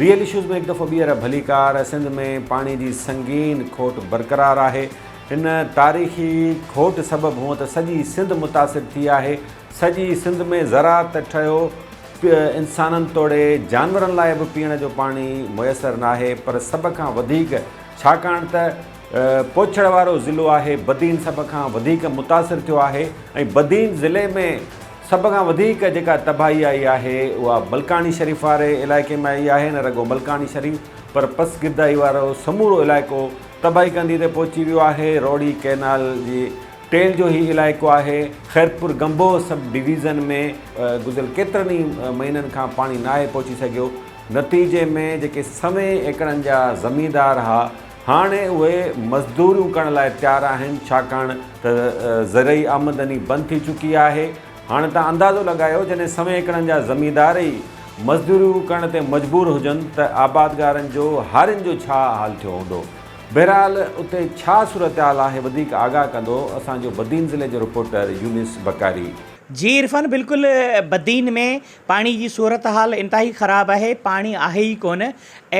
Real issues ۾ هڪ دفعو ٻيهر ڀليڪار، سنڌ ۾ پاڻي جي سنگين کوٽ برقرار آهي، هن تاريخي کوٽ سبب هونء ته سڄي سنڌ متاثر ٿي آهي، سڄي سنڌ ۾ زراعت ته ٺهيو انسانن توڙي جانورن لاء به پيئڻ جو پاڻي ميسر ناهي پر سڀ کان وڌيڪ ڇاڪاڻ ته پوڇڙ وارو ضلعو آهي بدين سڀ کان وڌيڪ متاثر ٿيو آهي ۽ بدين ضلعي ۾ سڀ کان وڌيڪ جيڪا تباهي آئي آهي اها ملڪاڻي شريف واري علائقي ۾ آئي آهي نه رڳو ملڪاڻي شريف پر پسگردائي وارو سمورو علائقو تباهي ڪنڌي تي پهچي ويو آهي روهڙي ڪئنال جي ٽيل جو هي علائقو آهي خيرپور گنبوهه سب ڊويزن ۾ گذريل ڪيترن ئي مهينن کان پاڻي ناهي پهچي سگهيو نتيجي ۾ جيڪي سوين ايڪڙن جا زميندار ها هاڻي اهي مزدوريون ڪرڻ لاء تيار آهن ڇاڪاڻ ته زرعي آمدني بند ٿي چڪي آهي. هاڻي توهان اندازو لڳايو جڏهن سوين ايڪڙن جا زميندار ئي مزدوريون ڪرڻ تي مجبور هجن ته آبادگارن جو هارين جو ڇا حال ٿيو هوندو. بهرحال اتي ڇا صورتحال آهي وڌيڪ آگاهه ڪندو اسان جو بدين ضلعي جو رپورٽر يونس بڪاري. جي عرفان بلڪل بدين ۾ پاڻي جي صورتحال انتهائي خراب آهي پاڻي آهي ئي ڪونه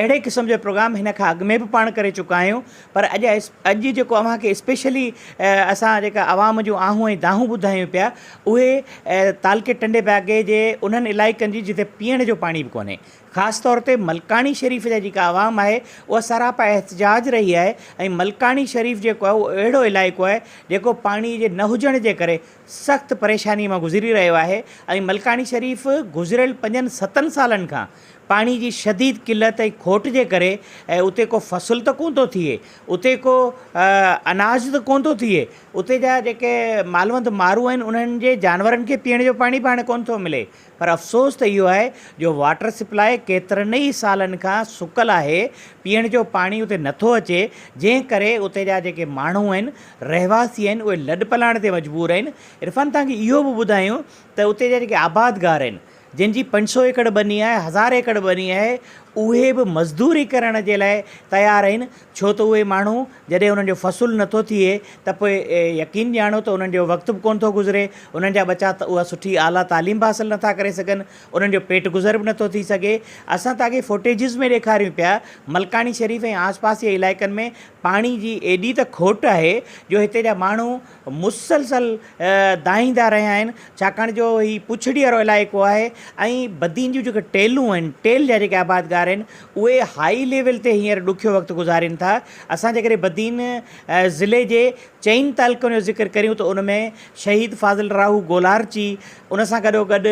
اهڙي قسم جو پروگرام هن کان اڳ ۾ به پاڻ ڪري چڪا آهيون پر اڄ اڄ جيڪو اوهان کي اسپيشلي اسان جيڪا عوام جون آهون ۽ دانهون ٻڌايون پيا اهي تعلقي ٽنڊي باگي جي انهن علائقن جي جتي پيئڻ جو پاڻي به ڪونهي خاص طور تي ملڪاڻي شريف جا جيڪا عوام آهي اها سراپا احتجاج رهي آهي ۽ ملڪاڻي شريف جيڪو آهي اهو اهڙو علائقو آهي جيڪو پاڻي جي نه هجڻ جي ڪري سخت پريشاني مان گذري رهيو آهي ۽ ملڪاڻي شريف گذريل پنجن ستن سالن کان پاڻي جي شديد قلت ۽ کوٽ جي ڪري اتي ڪو فصل ته ڪونه ٿو ٿئي اتي ڪو اناج ته ڪونه ٿو ٿئي اتي جا جيڪي مالوند مارو آهن انهن جي جانورن کي پيئڻ جو پاڻي به هاڻي ڪونه ٿو ملي پر افسوس ته اهو آهي جو واٽر سپلاء ڪيترن ئي سالن کان سڪل آهي، پيئڻ جو پاڻي اتي نٿو اچي، جنهن ڪري اتي جا جيڪي ماڻهو آهن، رهواسي آهن، اهي لڏپلاڻ تي مجبور آهن. عرفان توهان کي اهو به ٻڌايون ته اتي جا جيڪي آبادگار آهن، جن جي 500 ايڪڙ ٻني آهي، هزار ايڪڙ ٻني آهي، اهي به مزدوري ڪرڻ جي لاء تيار آهن، ڇو ته اهي ماڻهو جڏهن انهن جو فصل نه ٿو ٿئي ته پوء يقين ڄاڻو ته انهن جو وقت به ڪونه ٿو گذري، انهن جا ٻچا اها سٺي اعليٰ تعليم به حاصل نه ٿا ڪري سگهن، انهن جو پيٽ گذر به نه ٿو ٿي سگهي. اسان توهان کي فوٽيجز ۾ ڏيکاريون پيا، ملڪاڻي شريف ۽ آس پاس جي علائقن ۾ پاڻي جي ايڏي ته کوٽ آهي جو هتي جا ماڻهو مسلسل دانهيندا رهيا آهن ڇاڪاڻ جو هي پڇڙي وارو علائقو آهي ۽ بدين جون جيڪي ٽيلون آهن ٽيل جا جيڪي آبادگار آهن اهي هائي ليول تي هينئر ڏکيو وقت گذارين ٿا اسان جيڪڏهن بدين ضلعي جي چئن تعلقن جو ذڪر ڪريون ته ان ۾ شهيد فاضل راهو گولارچي ان سان گڏو گڏ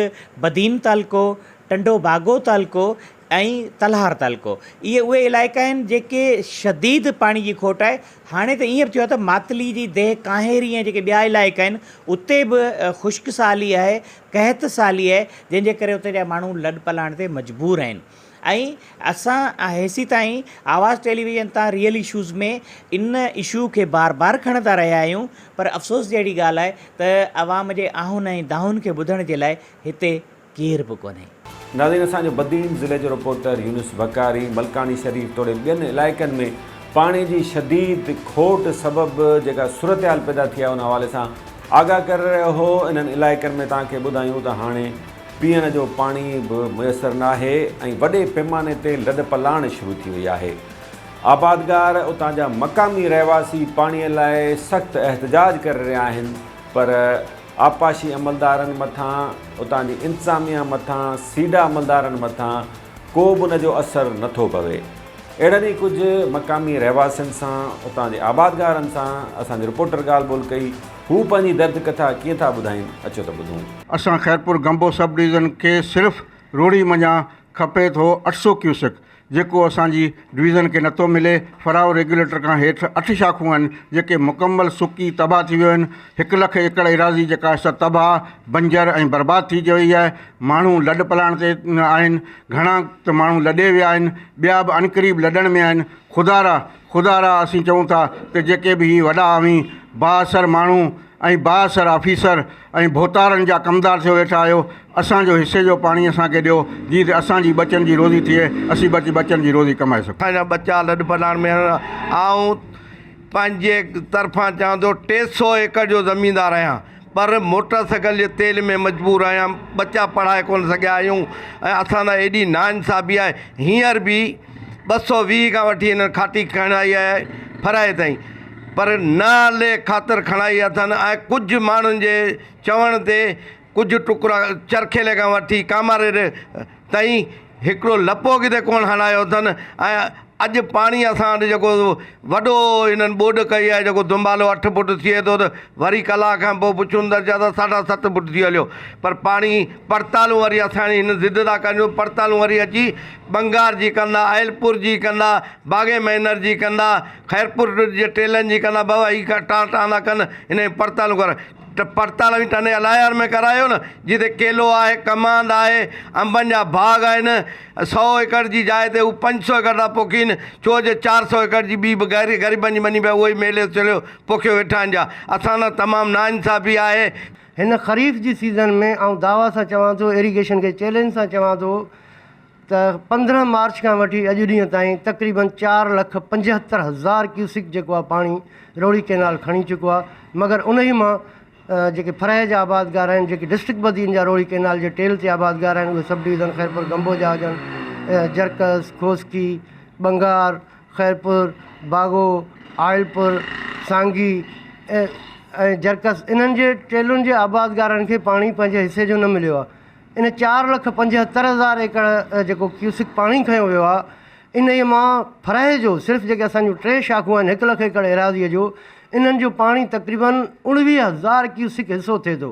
بدين تعلقو ٽنڊو باگو تعلقو ۽ تلهار تعلقو اهي اهي علائقا آهن جيڪي شديد پاڻي جي کوٽ آهي هاڻي ته ائين به ٿيو آهي ته ماتلي جي ديهه ڪانهيري ۽ جيڪي ٻيا علائقا آهن اتي به خشڪ سالي آهي قحط سالي آهي جنهن جي ڪري اتي جا ماڻهو لڏ پلاڻ تي مجبور آهن ۽ اسان هيسيتائين آواز ٽيليويزن تان ريئل اشوز ۾ ان اشو کي بار بار کڻندا رهيا آهيون پر افسوس جهڙي ڳالهه آهي ته عوام جي آهن ۽ دانهن کي ٻڌڻ جي لاء هتي ڪير به ڪونهي. ناظرين اسان جو بدين ضلعي جو رپورٽر يونس بڪاري ملڪاڻي شريف توڙي ٻين علائقن ۾ پاڻي جي شديد کوٽ سبب جيڪا صورتحال پيدا ٿي آهي ان حوالي سان آگاهه ڪري رهيو هو انهن علائقن ۾ توهان کي ٻڌايون ته هاڻي پيئڻ جو پاڻي به ميسر ناهي ۽ وڏي پيماني تي لڏپلاڻ شروع ٿي وئي آهي آبادگار اتان جا مقامي رهواسي پاڻي لاء سخت احتجاج ڪري رهيا آهن پر آبپاشي عملدارن مٿان، اتان جي انتظاميا مٿان، سيڊا عملدارن مٿان ڪو به ان جو اثر نه ٿو پوي. اهڙن ئي ڪجهه مقامي رهواسين سان، اتان جي آبادگارن سان اسان جي رپورٽر ڳالهه ٻولهه ڪئي. هو پنهنجي درد ڪٿا ڪيئن ٿا ٻڌائين، اچو ته ٻڌون. اسان خيرپور گمبو سب ڊويزن کي صرف روهڙي منجهان کپي ٿو 800 ڪيوسڪ جيڪو اسان جي ڊويزن کي نٿو ملي، فراهو ريگيوليٽر کان هيٺ اٺ شاخون آهن جيڪي مڪمل سڪي تباهه ٿي ويون آهن، هڪ لک ايڪڙ ايراضي جيڪا آهي سا تباهه، بنجر ۽ برباد ٿي وئي آهي، ماڻهو لڏ پلاڻ تي آهن، گهڻا ته ماڻهو لڏي ويا آهن، ٻيا به عنقريب لڏڻ ۾ آهن، خدارا خدارا اسين چئون ٿا ته جيڪي به هي وڏا اوهين بااثر ماڻهو ۽ بااثر آفيسر ۽ ڀوتارن جا ڪمدار ٿيو ويٺا آهيو، اسان جو حصي جو پاڻي اسان کي ڏيو، جيئن ته اسان جي ٻچن جي روزي ٿئي، اسين ٻچ ٻچن جي روزي ڪمائي سگهون. اسان جا ٻچا لڏ پلاڻ ۾ آهن، آئون پنهنجي طرفان چوان ٿو 300 ايڪڙ جو زميندار آهيان، پر موٽر سائيڪل جي تيل ۾ مجبور آهيان ٻچا پڙهائي ڪونه سگهيا آهيون ۽ اسان سان ايڏي ناانصافي آهي هينئر به 220 کان وٺي هنن کاٽي کڻائي آهي ڦرائي تائين پر نالي خاطر کڻائي اٿن ۽ ڪجهه ماڻهن جي چوڻ تي ڪجهه ٽڪرا چرخيلي کان وٺي ڪاماري تائين هڪڙو لپو ڪٿي ڪونه هڻايو اٿن ۽ اڄ پاڻي اسان وٽ جيڪو وڏو هنن ٻوڏ ڪئي آهي جيڪو دنبالو اٺ فوٽ ٿئي ٿو ته وري ڪلاڪ کان پوء پڇون ته چون ٿا ساڍا ست فوٽ ٿي هليو پر پاڻي پڙتالون وري اسان جي هن ضد ٿا ڪن پڙتالون وري اچي ٻنگار جي ڪندا آئلپور جي ڪندا باغي مئنر جي ڪندا خيرپور جي ٽيلن جي ڪندا بابا هي ٽان ٽان ٿا ڪن هن جي پڙتالون ڪر ته پڙتال اوهين ٽنڊي الايار ۾ ڪرايو نه، جتي ڪيلو آهي، ڪماند آهي، انبن جا باغ آهن، سئو ايڪڙ جي جاء تي هو 500 ايڪڙ ٿا پوکين، ڇو جو 400 ايڪڙ جي ٻي به غريبن جي ٻني پئي اهو ئي ميلي سليو پوکيو ويٺا آهن جا اسان سان تمام ناانصافي آهي. هن خريف جي سيزن ۾ آئون دعويٰ سان چوان ٿو ايريگيشن کي چئلينج سان چوان ٿو ته 15 مارچ کان وٺي اڄ ڏينهن تائين تقريبن 4,75,000 ڪيوسڪ جيڪو آهي پاڻي روهڙي ڪئنال کڻي چڪو آهي مگر انهي مان جيڪي ڦرهي جا آبادگار آهن جيڪي ڊسٽرڪٽ بدين جا روهڙي ڪئنال جي ٽيل تي آبادگار آهن اهي سب ڊويزن خيرپور گمبو جا هجن جرڪس، کوسڪي، ٻنگار، خيرپور، باغو، آئلپور، سانگي ۽ جرڪس انهن جي ٽيلن جي آبادگارن کي پاڻي پنهنجي حصي جو نه مليو آهي. ان 4,75,000 ايڪڙ جيڪو ڪيوسڪ پاڻي کنيو ويو آهي انهيء مان ڦرهي جو صرف جيڪي اسان جون ٽي شاخون آهن هڪ لک ايڪڙ ايراضيء جو انهن جو پاڻي تقريبن 19,000 ڪيوسڪ حصو ٿئي ٿو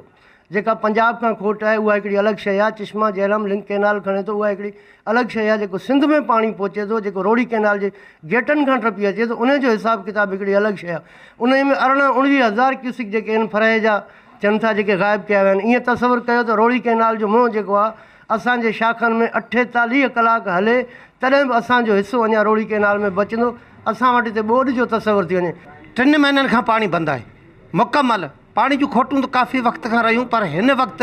جيڪا پنجاب کان کوٽ آهي اها هڪڙي الڳ شيء آهي چشما جهلم لنڪ ڪئنال کڻي ٿو اها هڪڙي الڳ شيء آهي جيڪو سنڌ ۾ پاڻي پهچي ٿو جيڪو روهڙي ڪئنال جي گيٽن کان ٽپي اچي ٿو انهيء جو حساب ڪتاب هڪڙي الڳ شيء آهي انهيء ۾ 18 19,000 ڪيوسڪ جيڪي آهن ڦرهي جا ٿين ٿا جيڪي غائب ڪيا ويا آهن ائين تصور ڪيو ته روهڙي ڪئنال جو منهن جيڪو آهي اسان جي شاخن ۾ 48 ڪلاڪ هلي تڏهن به اسان جو حصو اڃا روهڙي ڪئنال ۾ بچندو اسان وٽ هتي ٻوڏ جو تصور ٿي وڃي. ٽن مهينن کان پاڻي بند آهي مڪمل پاڻي جون کوٽون ته ڪافي وقت کان رهيون پر هن وقت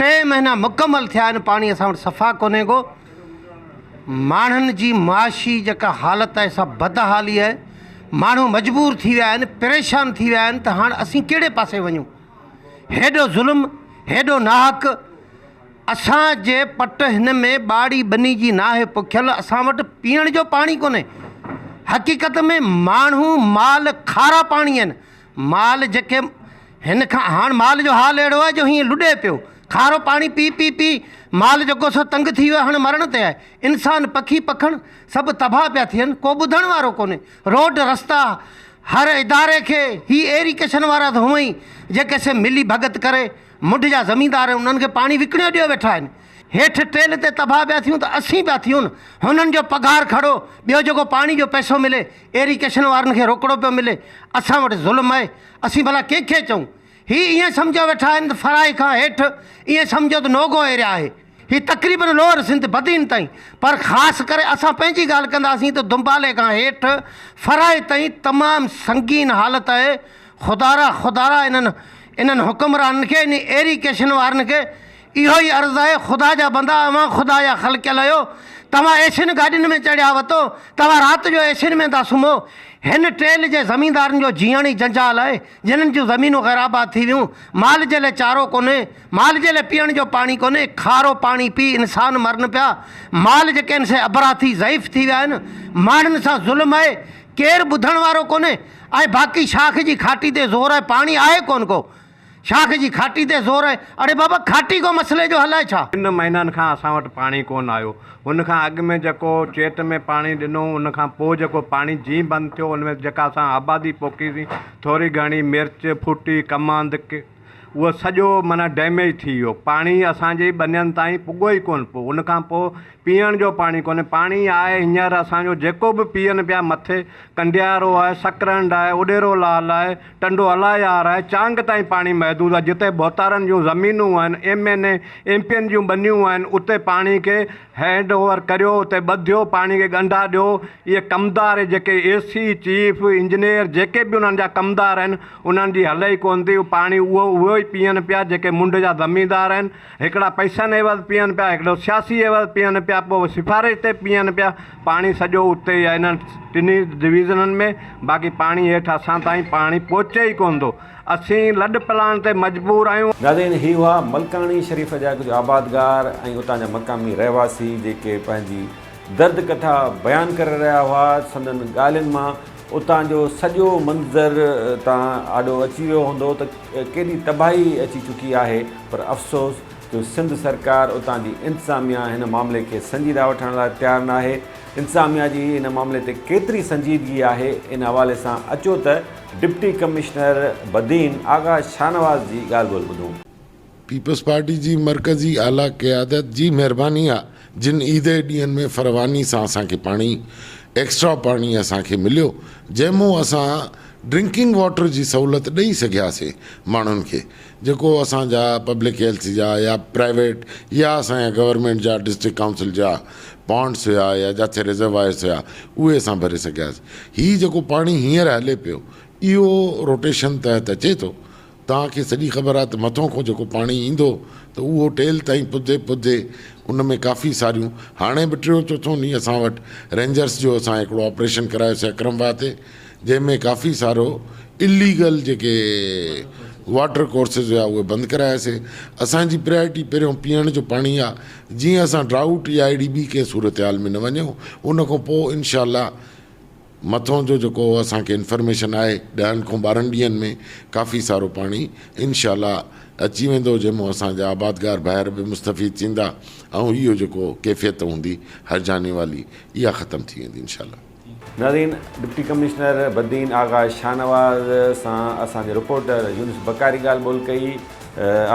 ٽي مهينا مڪمل ٿيا آهن پاڻي اسان وٽ صفا ڪونهي ڪو ماڻهن جي معاشي جيڪا حالت آهي سا بدحالي آهي ماڻهو مجبور ٿي ويا آهن پريشان ٿي ويا آهن ته هاڻ اسين ڪهڙي پاسي وڃون هيڏو ظلم هيڏو ناحق اسان جي پٽ هن ۾ ٻاڙي ٻني جي ناهي پوکيل اسان وٽ پيئڻ جو پاڻي ڪونهي حقيقت ۾ ماڻهو مال کارا پاڻي آهن مال جيڪي هن کان هاڻ مال جو حال اهڙو آهي جو هيئن لڏي پيو کارو پاڻي پي پي پي مال جيڪو سو تنگ ٿي ويو هاڻ مرڻ تي آهي انسان پکي پکڻ سڀ تباهه پيا ٿين ڪو ٻڌڻ وارو ڪونهي روڊ رستا هر اداري کي هي ايريگيشن وارا ته هونئن ئي جيڪي سي ملي ڀڳت ڪري منڍ جا زميندار انهن کي پاڻي وڪڻيو ڏيو ويٺا آهن هيٺ ٽيل تي تباهه پيا ٿيون ته اسين پيا ٿيون هنن جو پگهار کڙو ٻيو جيڪو پاڻي جو پئسو ملي ايريگيشن وارن کي روڪڙو پيو ملي اسان وٽ ظلم آهي اسين ڀلا ڪنهن کي چئون هي ائين سمجهيو ويٺا آهن ته فرائي کان هيٺ ائين سمجهو ته نوگو ايريا آهي هي تقريبن لوئر سنڌ بدين تائين پر خاص ڪري اسان پنهنجي ڳالهه ڪنداسين ته دنبالي کان هيٺ فرائي تائين تمام سنگين حالت آهي خدارا خدارا انهن انهن حڪمرانن کي انهي ايريگيشن وارن کي اهو ئي عرض آهي خدا جا بندا اوهان خدا جا خلقيل آهيو توهان ايسين گاڏين ۾ چڙهيا وتو توهان رات جو ايسين ۾ ٿا سمهو هن ٽيل جي زميندارن جو جيئڻ ئي جنجال آهي جنھن جون زمينون غير آباد ٿي ويون مال جي لاء چارو ڪونهي مال جي لاء پيئڻ جو پاڻي ڪونهي کارو پاڻي پي انسان مرن پيا مال جيڪي آهن سي اڀرا ٿي ضعيف ٿي ويا آهن ماڻهن سان ظلم آهي ڪير ٻڌڻ وارو ڪونهي ۽ باقي شاخ جي کاٽي تي زور آهي پاڻي آهي ڪونه ڪو شاخ جي کاٽي تي زور آهي. اڙي بابا کاٽي ڪو مسئلي جو حل آهي ڇا؟ ٽن مهينن کان اسان وٽ پاڻي ڪونه آيو. ان کان اڳ ۾ جيڪو چيٽ ۾ پاڻي ڏنو ان کان پوء جيڪو پاڻي جين بند ٿيو ان ۾ جيڪا اسان آبادي پوکي سين ٿوري گهڻي مرچ، ڦوٽي، ڪماند اهو سڄو معنيٰ ڊيميج ٿي ويو. پاڻي اسان جي ٻنين تائين پڳو ئي ڪونه پيو. ان کان پوء پيئڻ جو پاڻي ڪونهي. پاڻي آهي هينئر اسان جو جيڪو به پيئن پيا مٿي ڪنڊيارو آهي، سڪرنڊ آهي، اڏيرو لال آهي، ٽنڊو الايار آهي، چانگ تائين پاڻي محدود آهي، جتي ڀوتارن جون زمينون آهن، M N A, M P N جون ٻنيون آهن، اتي پاڻي کي هينڊ اوور ڪريو، اتي ٻڌيو، پاڻي کي ڳنڍا ڏيو، اهي ڪمدار جيڪي اي سي، چيف انجنيئر جيڪي به انهن جا ڪمدار آهن، انهن جي هلي ئي ڪونه ٿي، پاڻي اهو اهو ئي. پيئن پيا جيڪي منڊ جا زميندار آهن هڪڙا پئسن عيوض پيئن پيا هڪڙو سياسي عيوض پيئن پيا پوء سفارش تي پيئن پيا پاڻي سڄو اتي ئي آهي انهن ٽنهي ڊويزنن ۾ باقي پاڻي هيٺ اسان تائين پاڻي پهچي ئي ڪونه ٿو اسين لڏ پلاڻ تي مجبور آهيون. ناظرين هي هئا ملڪاڻي شريف جا ڪجهه آبادگار ۽ اتان جا مقامي رهواسي جيڪي پنهنجي درد ڪٿا بيان ڪري رهيا هئا سندن ڳالهين مان اتان جو سڄو منظر تان آڏو اچي ويو هوندو ته ڪيڏي تباهي اچي چڪي آهي پر افسوس جو سنڌ سرڪار اتان جي انتظاميا هن معاملي کي سنجيده وٺڻ لاء تيار ناهي انتظاميا جي ان معاملي تي ڪيتري سنجيدگي آهي ان حوالي سان اچو ته ڊپٽي ڪمشنر بدين آغا شاهنواز جي ڳالهه ٻولهه ٻڌون. پيپلز پارٽي جي مرڪزي اعليٰ قيادت جي مهرباني آ جن عيد جي ڏينهن ۾ فراواني سان اسان کي پاڻي ايڪسٽرا پاڻي اسان کي مليو جنهن مون اسان ڊرنڪنگ واٽر جي سهولت ڏئي سگهياسين ماڻهن کي جيڪو اسان جا پبلڪ هيلٿ جا يا پرائيويٽ يا اسان جا گورنمينٽ جا ڊسٽرڪٽ ڪائونسل جا پانڊس هيا يا جاٿي ريزروائرس هيا اهي اسان ڀري سگهياسين هي جيڪو پاڻي هينئر هلي پيو اهو روٽيشن تحت اچي ٿو توهان کي سڄي خبر آهي ته مٿون کان جيڪو پاڻي ايندو ته اهو ٽيل تائين پڄندي پڄندي ان ۾ ڪافي ساريون هاڻي به ٽيون چوٿون ڏينهن اسان وٽ رينجرس جو اسان هڪڙو آپريشن ڪرايوسي اڪرم واهه تي جنهن ۾ ڪافي سارو اليگل جيڪي واٽر ڪورسز هيا اهي بند ڪراياسي اسان جي پريارٽي پهريون پيئڻ جو پاڻي آهي جيئن اسان ڊرائوٽ يا اهڙي ٻي ڪنهن صورتحال ۾ نه وڃون ان کان پوء انشاء الله مٿون جو جيڪو اسان کي انفارميشن آهي ڏهن کان 12 ڏينهن ۾ ڪافي سارو پاڻي انشاء الله اچي ويندو جنهن مان اسان جا آبادگار ڀائر به مستفيد ٿيندا ۽ اهو جيڪو ڪيفيت هوندي هرجاني والي اها ختم ٿي ويندي انشاء الله. ناظرين ڊپٽي ڪمشنر بدين آغا شاهنواز سان اسان جي رپورٽر يونس بڪاري ڳالهه ٻولهه ڪئي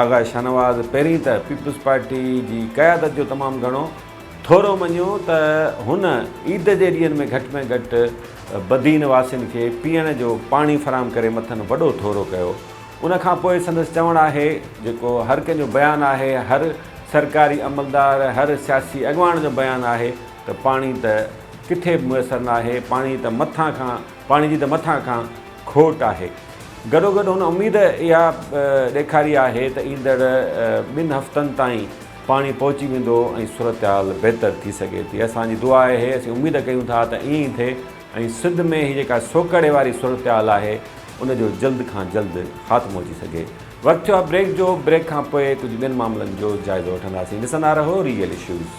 آغا شاهنواز پهرين ته پيپلز پارٽي جي قيادت جو تمام گهڻو ٿورو مڃيو ته هن عيد جي ڏينهن ۾ گهٽ ۾ گهٽ بدين واسين کي پيئڻ جو پاڻي فراهم ڪري مٿن وڏو ٿورو ڪيو ان کان پوء سندس چوڻ آهي جيڪو هر ڪنهن جو بيان آهي هر سرڪاري عملدار هر سياسي اڳواڻ جو بيان آهي ته پاڻي ته ڪٿي به ميسر ناهي، پاڻي ته مٿان کان پاڻي جي ته مٿان کان کوٽ آهي. گڏوگڏ هن اميد اها ڏيکاري آهي ته ايندڙ ٻن هفتن تائين پاڻي پهچي ويندو ۽ صورتحال بهتر ٿي سگهي ٿي. اسان جي دعا آهي اسين اميد ڪيون ٿا ته ائين ئي ٿئي ۽ سنڌ ۾ هي جيڪا سوڪهڙي واري صورتحال آهي ان جو جلد کان جلد خاتمو اچي سگهي. وقت ٿيو آهي بريڪ جو، بريڪ کان پوء ڪجهه ٻين معاملن جو جائزو وٺنداسين. ڏسندا رهو ريئل اشوز.